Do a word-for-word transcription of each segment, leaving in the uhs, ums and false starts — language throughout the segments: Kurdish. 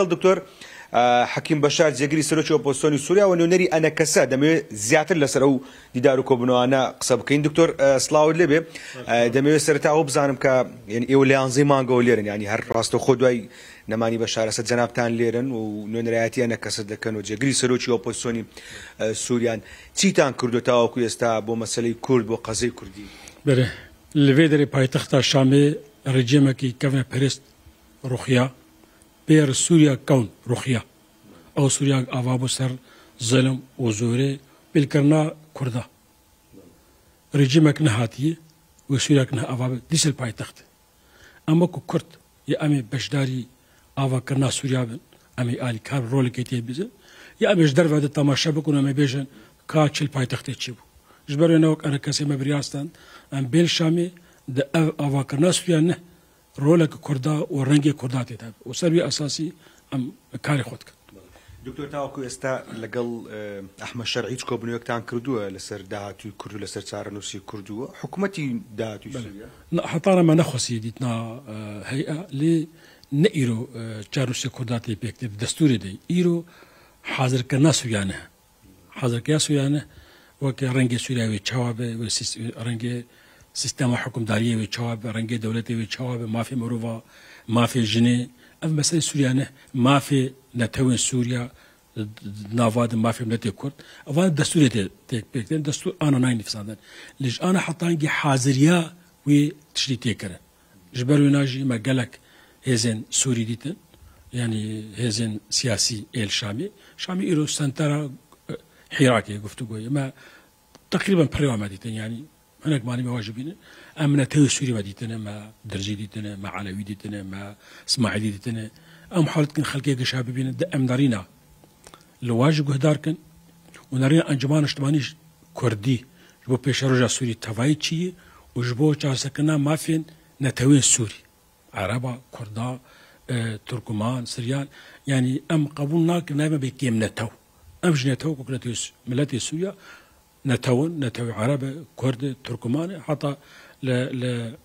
دکتۆر، ئە، حەکیم بەشار، جێگری سەرۆکی ئۆپۆزیسیۆنی سووریا و نوێنەری ئەنەکەسە، دەمەوێت زیاتر لەسەر ئەو دیدار و کۆبوونەوانە قسە بکەین. دکتۆر، ئە، سڵاوت لێبێ. ئە، دەمەوێت سەرەتا ئەوە بزانم کە، یعنی، ئێوە لە یانزەی مانگەوە لێرن، یعنی، هەر ڕاستەوخۆ دوای نەمانی بەشار ئەسەد جەنابتان لێرن و نوێنەرایەتی ئەنەکەسە دەکەن و جێگری سەرۆکی ئۆپۆزیسیۆنی، ئە، سووریان. چیتان کردو تاوەکو ئێستا بۆ مەسەلەی کورد، بۆ قەزەی کوردی؟ بەێ، لە vê derê paytexta Şamê rejîmekî kevneperêst ruxiya, pêr Sûriya kewn ruxiya. Ew Sûriya ava bû ser zilim û zorê pêlkirina Kurda. Rejîmek nehatiye, wê Sûriyek neh ava be, dîsel paytext. Em wekî Kurd, ya em ê beşdarî avakirina Sûriya bin, em ê alîkar rolekê tê bizin, ya em ê ji derve de temaşe bikin û em ê bêjin ka çil paytextê çêbû. Ji ber wê ne wek enekesê me biryar stand, em bên Şamê di ev avakirina Sûriya ne, roleke Kurda û rengê Kurda tê de. Û ser wî esasî em karê xwe dikin. دکتۆر، تاوەکو ئێستا لەگەڵ، ئە، ئەحمەد شەرعی هیچ کۆبوونەوەیەکتان کردووە لەسەر داهاتووی کورد و لەسەر چارەنووسی کورد و حکوومەتی داهاتووی بەێ. سووریا؟ Na, hetana me nexwestiye dîtina, e, hey'a, lê ne îro, e, çarnûsê Kurda tê pêk tê, di destûrê de. Îro hazirkirina Sûriyane. Hazirkirina Sûriyane, weke rengê Sûriya wê çawa be, wê sîs-, rengê sîstema hukimdariyê wê çawa be, rengê dewletê wê çawa be, mafê mirova, mafê jinê. Ev meselê Sûriyane, mafê netewên Sûriya, di nava de mafê miletê Kurd. Evan destûrê tê, tê pêk tên, destûr ana nayê nivîsandin. Lê ji ana heta hingî haziriya wê tiştî tê kirin. Ji ber wêna jî me gelek hêzên Sûrî dîtin, yanî hêzên siyasî ê li Şamê. Şamê îro sentera, e, Hîrakê, guftûgoyê. Me teqrîben pirê wa me dîtin, yanî hinek manî me wa jî bînin. Em netewê Sûrî me dîtine, me Dirzî dîtine, me Elewî dîtine, me Smaîlî dîtine. Em hal dikin xelkê gişa bibînin, di em nerîna li wa jî guhdar kin û nerîna Encûmana Niştimanî Kurdî ji bo pêşeroja Sûrî tevayî çi ye û ji bo çareserkirina mafên netewên Sûrî, Ereba, Kurda, e, Turkuman, Siryan, yanî em qebûl nakin nayê me bê kêm netew. Em ji netew ku netewê Sü-, miletê Sûriya netew in, netewê Ereb e, Kurd e, Turkuman e, heta li, li,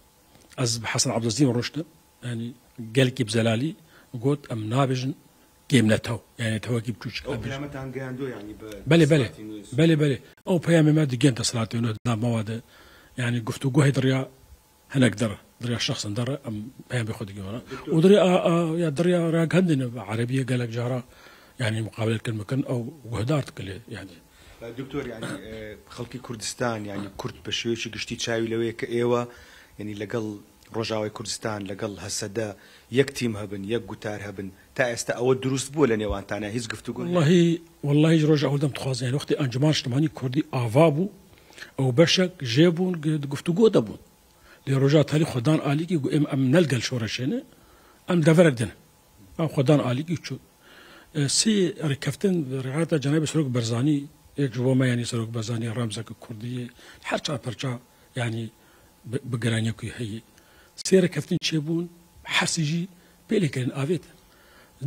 ez bi Hesen Ebdilezîz rûniştim, yanî gelkî bi zelalî got, em nabêjin kêm netew, yanî netewekî biçûçik. Ew peyame te gihandiyo, yanî bi Belê, belê. Belê, belê. Ew peyamê me digihîn desthilatê nû di nav me wa de. Yanî guftûgoyê di riya hinek der, di riya şexsin der, em peyamê xwe digihînin. Doktor. Û di riya, a, a, ya di riya ragihandinê bi erebiyê gelek cara, yanî muqabele dikin, bikin, ew guhdar dikin lê, yanî. E, دکتۆر، یعنی، ئە، خەڵکی کوردستان، یعنی، کورد بە شێوەیەکی گشتی چاوی لەوەیە کە ئێوە، یعنی، لەگەڵ ڕۆژاوای کوردستان، لەگەڵ هەسەدە یەک تیم هەبن، یەک گوتار هەبن. تا ئێستا ئەوە دروست بووە لە نێوانتانە؟ هیچ گفتوگۆ نییە؟ وەڵاهی، وەڵاهی ji roja ew dem dixwazin. Yanî wextê Encûmana Niştimanî Kurdî ava bû, ew beşek jê bûn, di guftûgo de bûn. Lê roja talî xwe dan alîkî, got, em, em ne li gel şoreşê ne, em deverek din. Em xwe dan alîkî çûn. E, sê rêkeftin, rêhata Cenabê Serok Barzanî, yek ji bo me, yanî Serok Barzanî remzeke Kurdî ye, her çar perça, yanî bi, bi giraniyekî heye. Sê rêkeftin çêbûn, her sê jî pêlê kirin, avêtin.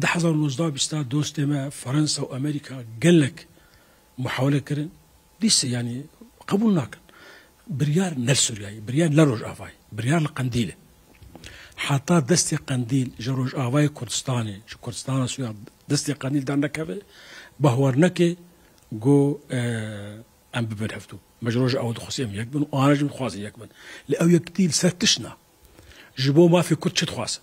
Di hezar û nozdeh bîsta dostê me Fransa û Amerîka gelek muhawele kirin. Dîse, yanî, qebûl nakin. Biryar ne li Sûriyayê, biryar ne Rojavayê, biryar li Qendîl e. Heta destê Qendîl ji Rojavayê Kurdistanê, ji Kurdistana Sûriya destê Qendîl dernekeve, bahwer neke, got, e, em bibin hevdû. Me ji roja ew dixwest em yek bin û ana jî dixwazin yek bin. Lê ew yekitî li ser tişt na. Ji bo mafê Kurd çi dixwazin?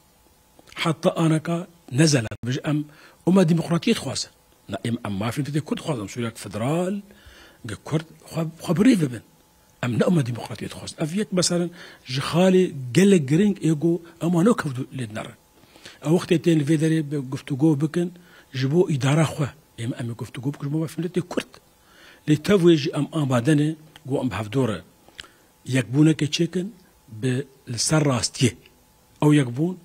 Heta anaka ne zelal bibêje em, em demokratiyê dixwazin. Na, em, em mafên tê Kurd dixwazin, em Sûriyek federal, ge Kurd xwe, xwe bi rê bibin. Em ne em demokratiyê dixwazin. Ev yek, meselen, ji xalê gelek giring ê ku em wan ne kevdû lê dinerin. Ew wextê tên li vê derê bi guftûgo bikin, ji bo îdara xwe. Em, em ê guftûgo bikin ji bo mafên tê Kurd. Lê tev wê jî em amade ne ku em bi hevdû re yekbûneke çêkin bi, li ser rastiyê. Ew yekbûn,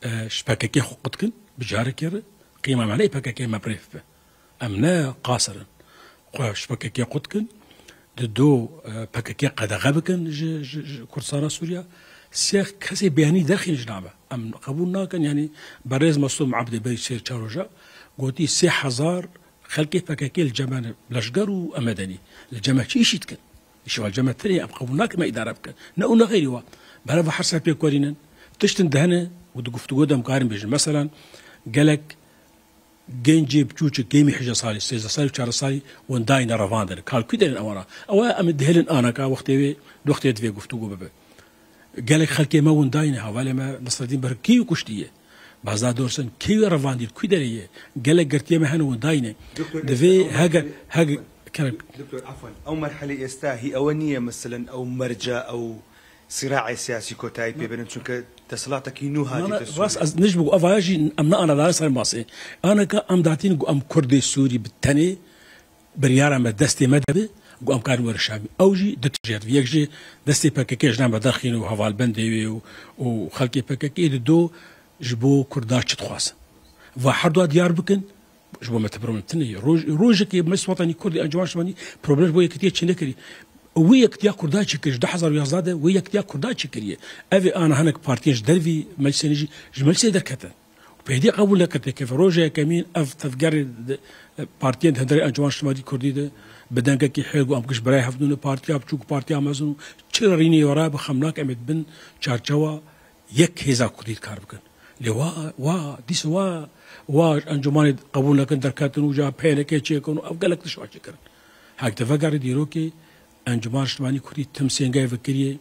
e, ji P K K xwe qut kin, bi carekê re, qîma me ne P K K me bi rê bibe. Em ne qasir in. Xwe ji P K K qut kin, di do, e, P K K qedexe bikin ji, ji, ji Kurdistana Sûriya. Sê kesê beyanî derxîn ji name. Em qebûl nakin, yanî berêz Mesûd Ebdê berî sê çar roja gotî sê hezar xelkê P K K li cem me ne, leşger û em medenî. Li cem me çi îşî dikin? Îşî wa li cem me tune ye, em qebûl nakin me îdare bikin. Ne û ne xeyrî wa. Bereva her ser pêk werînin. Tiştin dihene û di guftûgo de em karin bêjin. Meselan, gelek Gencê biçûçik, kêmî hejde salî, sêzdeh salî, çardeh salî, windayî ne revandin. Kal kû derin ewana? Ewa em dihêlin anaka wextê wê, wextê divê guftûgû bibe. Gelek xelkê me windayî ne, hevalê me Nasreddîn Berk kî kuştiye? Bazda Dorsen kî wê revandî, kû derê ye? Gelek girtiyê me hene windayî ne. Doktor, Divê ez hege, hege, kerem. Doktor, afwan, ew merhelê êsta hî ewe niye, meselen, ew merca, ew sîraê siyasî kotayî pê bînin, çunke desthilatekî nû hatî Nana, te rast Sûriyê. Ez nijbû, evaya jî em ne anadara ser masê. Aneka em datîn ku em Kurdê Sûrî bi tenê biryara me destê me de bi, ku em karin were Şamî. Ew jî du tişt jê dibe. Yek jî destê P K K ji name derxîn û hevalbendê wê û, û xelkê P K K ê di do ji bo Kurda çi dixwazin. Va herdu diyar bikin, ji bo me te problem tune ye. Roj-, rojekê Meclis Wetanî Kurdî, Encûman Şivanî problem ji bo yekitiyê çi nekirî. Wê yekitiya Kurda çi kir? Ji du hezar û yazdeh de wê yekitiya Kurda çi kiriye? Ev ê ana hinek partiyên ji dervî meclisê ne jî, ji meclisê derketin. Pêdî qebûl nekir têkeve. Roja yekemîn ev tevgerê di, partiyên di hundirê Encûman Şivanî Kurdî de bi dengekî hêl got, em giş birayê hevdû ne, partiya biçûk, partiya mezin û çi rînê wera bi xem nake, em ê di bin çarçewa yek hêza Kurdî kar bikin. Lê wa, wa, dîsa wa, wa encûmanê qebûl nekin, derketin û ca P N K çêkin û ev gelek tişt çêkirin. Hek te vegerî dîrokê Encûman Niştimanî Kurdî tim sêngeyê vekiriye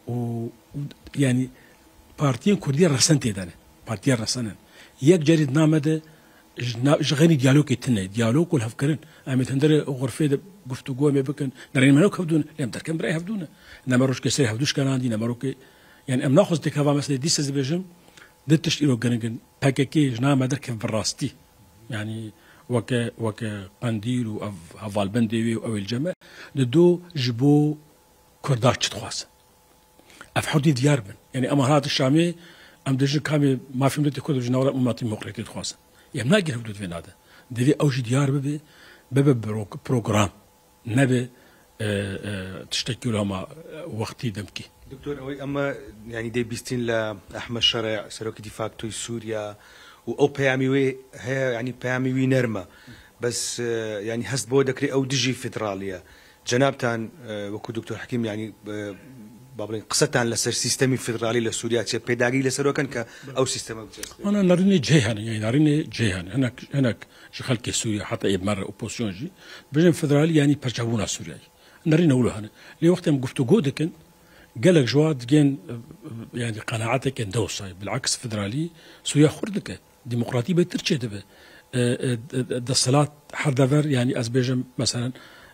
û, û, yanî partiyên Kurdî resen tê de ne. Partiyên resen in. Yek carî di name de ji na-, ji xeynî diyalogê tune. Diyalog û lihevkirin. Em ê di hundirê xurfê de guftûgo em ê bikin. Nerîn me ne hevdû ne. Em derken birayê hevdû ne. Ne me rojkê serê hevdû şkenandî, ne me rojkê, yanî em naxwazin têkeva meselê dîsa ez dibêjim, di tişt îro giring in. P K K ji name derkev bi rastî. Yanî weke, weke Qendîl û ev hevalbendê wê û ew ê li cem e. Di do ji bo Kurda çi dixwazin? Ev hurdî diyar bin. Yanî ema hatin Şamê, em dibêjin kamê mafê miletê Kurd dibêjin navra Miletê Demokratî dixwazin. Em nagir hevdû divê nade. Divê ew jî diyar bibe, bibe bro-, program. Nebe, e, e, tiştekî wilo hema, e, wextî demkî. Doktor, ew ema, yanî dê bîstin le Ehmed Şerê, serokê de factoyê Sûriya û ew peyamî wê heye, yanî peyamî wî nerm e. Bes, e, yanî hest bo dekirê ew dijî federalî ye. Cenabtan, e, wekû Doktor Hekîm, yanî, e, ba bilên qisetan li ser sîstemî federalî li Sûriya çi ye? Pêdagî li ser we kin ke ew sîsteme biçe. Ana nerînê cihê hene, yanî nerînê cihê hene. Hinek, hinek ji xelkê Sûriye, heta ê me re opozîsyon jî, bêjin federalî yanî perçebûna Sûriyeyê. Nerîne wilo hene. Lê wextê em guftûgo dikin, gelek ji wa digên, e, e, yanî qenaeteke dewsa ye. Bilaks federalî Sûriya xurt dike. Demokratî bêtir çêdibe. E, e, de-, de-, desthilat her dever, yanî ez bêjim, meselen,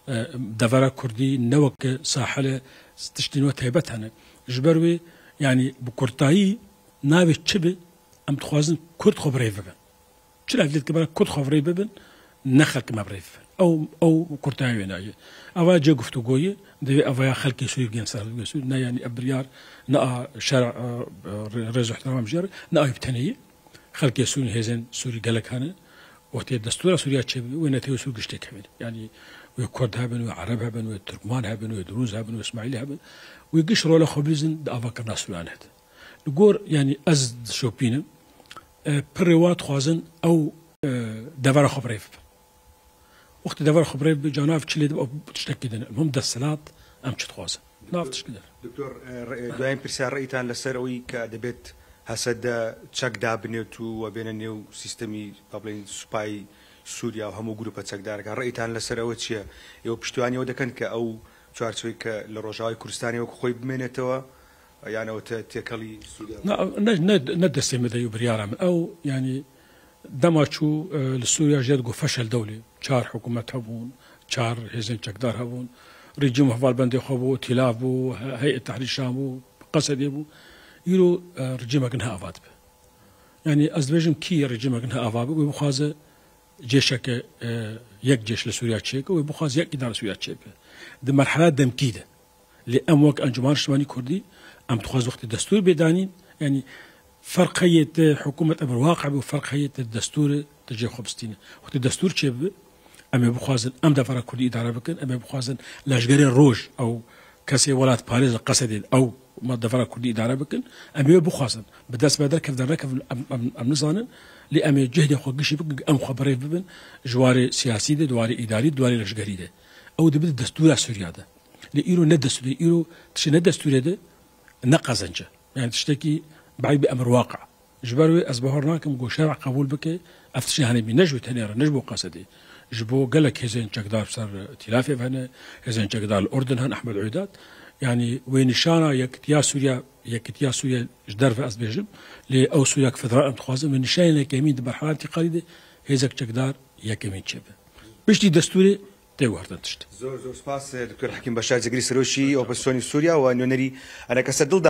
e, devera Kurdî ne weke sahile tiştên we taybet hene. Ji ber wê, yanî bi kurtayî navê çi be, em dixwazin Kurd xwe bi rê bibin. Çi lafê dike bera Kurd xwe bi rê bibin, ne xelk me bi rê bibin. Ew, ew kurtayî wê nayê. Eva cê guftûgoyê, divê evaya xelkê Sûrî bigên ser xelkê Sûrî. Ne yanî ev biryar, ne a şer, e, e, rê-, rêz û ihtiramam jê re, ne ew bi tenê ye. Xelkê Sûrî, hêzên Sûrî gelek hene. Wextê destûra Sûriya çêbibe, wê netewê Sûrî giş têkevin. Yanî wê Kurd hebin, wê Ereb hebin, wê Tirkman hebin, wê Dirûz hebin, wê Îsmaîlî hebin. Wê giş rola xwe bilîzin di avakirina Sûriyan hede. Li gor, yanî ez dişopînim, e, pirê wa dixwazin ew, e, devera xwe bi rê bibin. Wextê devera xwe bi rê bibin, ca nav çi lê dibe, ew tiştekî din e. Em him desthilat, em çi dixwazin? Nav tişkî din. Doktor, e, re-, e, duyayên pirsiyar, re'yîtan li ser ew ke dibêt H S D çek dabinêt û we bêne nêw sîstemî, ba bilên, supayî Sûriya û hemû grûpa çekdarekan. Re'yîtan li ser ew çi ye? Ew piştîwanî ew dikin ke ew çarçoveyê ke li Rojavayê Kurdistanê wek xwe bimênetêwe, yan ew te-, têkelî Sûriya? Na, ne, ne, ne destê min de ye û biryara min. Ew, yanî, Dema çû, e, li Sûriya jê digot feşel dewlê. Çar hikûmet hebûn, çar hêzên çekdar hebûn. Rejîm hevalbendê xwe bû, Îtîlaf bû, he-, Heyet Tehrîr Şam bû, Qesedê bû. Îro, e, rejîmek niha ava dibe. Yanî ez dibêjim kî rejîmek niha ava be, wê bixwaze cêşeke, e, yek cêş li Sûriya çêke, wê bixwaze yek îdare Sûriya çêke. Di merhela demkî de. Lê em wek Encûman Niştimanî Kurdî, em dixwazin wextê destûr bê danîn, yanî ferq heye te hikûmet emir waqe be û ferq heye te destûrê te cê xwe bistîne. Wextê destûr çêbibe, em ê bixwazin em devera Kurdî îdare bikin, em ê bixwazin leşgerên roj, ew kesê welatparêz li Qesedê, ew ma devera Kurdî îdare bikin, em ê wê bixwazin. Bi dest me derkev dernekevin, em, em, em nizanin, lê em ê cihdê xwe gişî bikin, em xwe bi rê bibin, ji warê siyasî de, di warê îdarî, di warê leşgerî de. Ew dibe di destûra Sûriya de. Lê îro ne destûrê, îro tiştê ne destûrê de, ne qezenc e. Yani tiştekî be'îd bi emir waqe. Ji ber wê ez bawer nakim ku şer'a qebûl bike, Ev tiştê henê bî ne ji wê tenê re, ne ji bo Qesedê. Ji bo gelek hêzên çekdar ser tîlafê ve hene, hêzên çekdar li Urdun hene, Ehmed Udat. Yanî wê nîşana yekitiya Sûriya, yekitiya Sûriya ji derve ez bêjim, lê ew Sûriya ku federal em dixwazin, wê nîşanê yekemîn di merhela întîqalî de hêzek çekdar yekemîn çêbe. Piştî destûrê tê guhertin tişt. Zor zor spas, Doktor Hekîm Beşar Cegirî, Seroşî Opozisyonê Sûriya û nûnerî Enekese Dil.